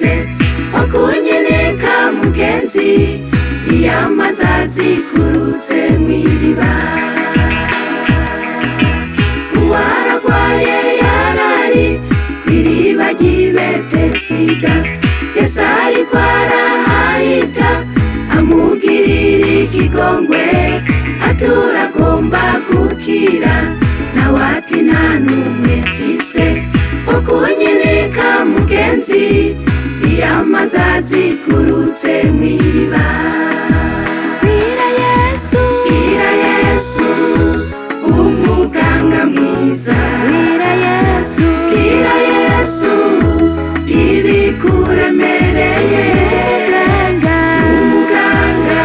mfise okunyeneka mugenzi iyamaze azikurutse mw'iriba. Uwaragwaye yarari kw'iriba ry'i Betesida, Yesu ariko arahahita amugirira ikigongwe, aturagomba gukira, nawe ati nta n'umwe mfise okunyeneka mugenzi iyamaze azikurutse mw'iriba. Bwira Yesu, Bwira Yesu umuganga mwiza, bwira Yesu, bwira Yesu ibikuremereye, umuganga, umuganga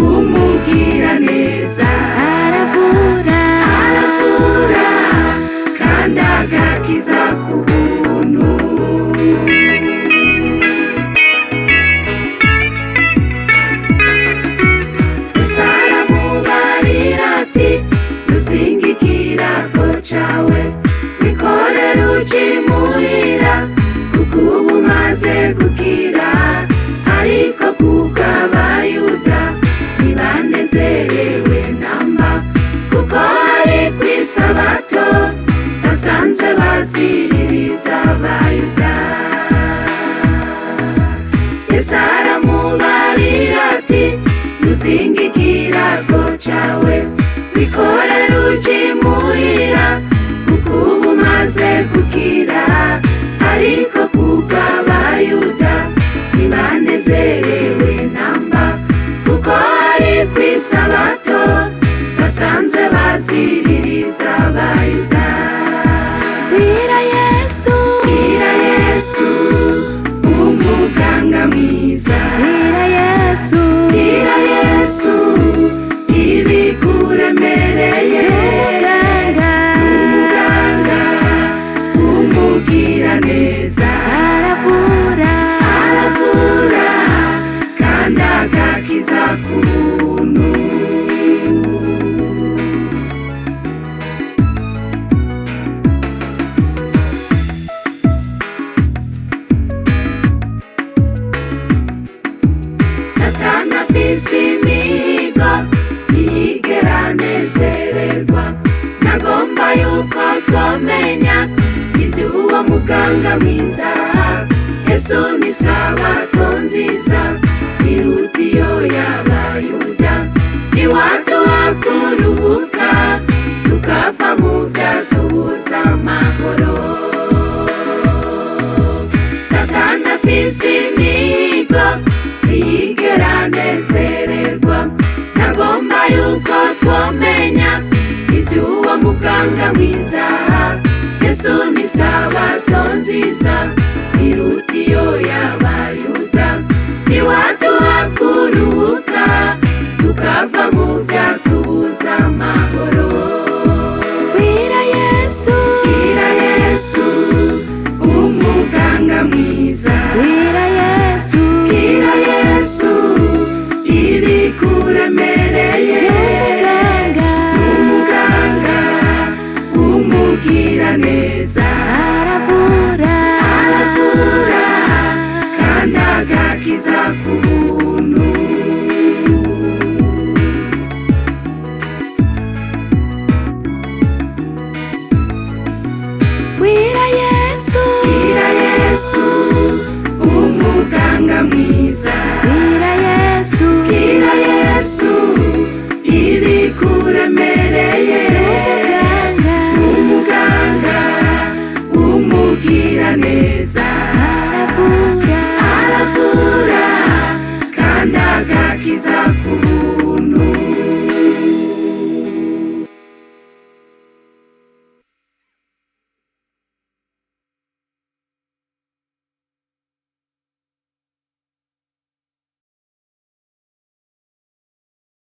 umugira neza, aravura, aravura kandi agakiza ku buntu. Yesu aramubarira ati ruzinga ikirago cawe wikorere uje imuhira, kuko ubu umaze gukira. Ariko kuko Abayuda ntibanezerewe namba, kuko hari kw'isabato basanzwe baziririza Abayuda. Yesu aramubarira ati ruzinga ikirago cawe wikorere uje imuhira, kuko ubu umaze gukira. Ariko kuko Abayuda ntibanezerewe namba, kuko hari kw'isabato basanzwe baziririza Abayuda. Bwira Yesu, Bwira Yesu umuganga mwiza, bwira Yesu, bwira Yesu ibikuremereye, umuganga, umuganga umugira neza, aravura, aravura kandi agakiza ku buntu. Satani afise imihigo ntiyigera anezererwa, nagomba yuko twomenya iby'uwo muganga mwiza. Yesu ni sabato nziza iruta iyo y'Abayuda, ntiwaduha kuruhuka tukava mu vyatubuza amahoro. Satani afise imihigo ntiyigera anezererwa, nagomba yuko twomenya iby'uwo muganga mwiza.